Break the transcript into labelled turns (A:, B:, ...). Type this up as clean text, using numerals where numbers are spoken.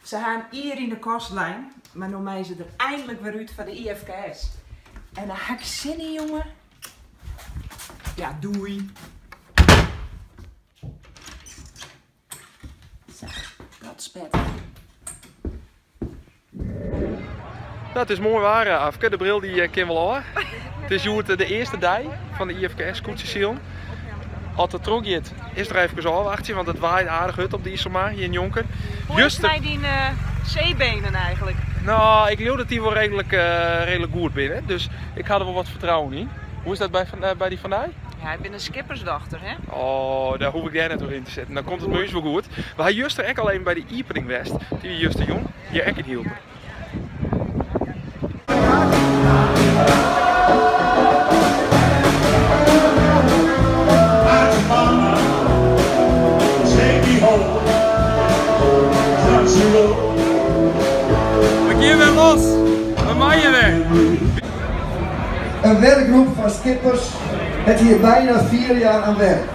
A: Se ha in jier yn de kast lein, mar no meie se der einlik wer út foar de IFKS. En dêr ha ik sin yn, jonge. Ja, doei. Sa, dat is better.
B: Nou, it is moai waar, eh, Afke. De bril die eh, kin wol ôf. It is hjoed eh, de earste dei fan de IFKS skûtsjesilen. As it trochgiet, is der efkes ôfwachtsjen, want it waait aardich hurd op de Iselmar hjir njonken.
A: Hoe is it mei dyn seebenen eigenlik?
B: Nou, ik leau dat dy wol reedlik, reedlik goed binne, dus ik ha der wol wat fertrouwen yn. Hoe is dat by, by dy fan dy?
A: Ja, ik bin in skippersdochter, hè?
B: Oh, dêr hoech ik dêr net oer yn te sitten. Dan komt it mei ús wol goed. We ha juster ek al even by de iepening west. Dy wie justerjûn hjir ek yn Hylpen. We gean wer los! We meie wer!
C: Een werkgroep van skippers het hier bijna 4 jaar aan werkt.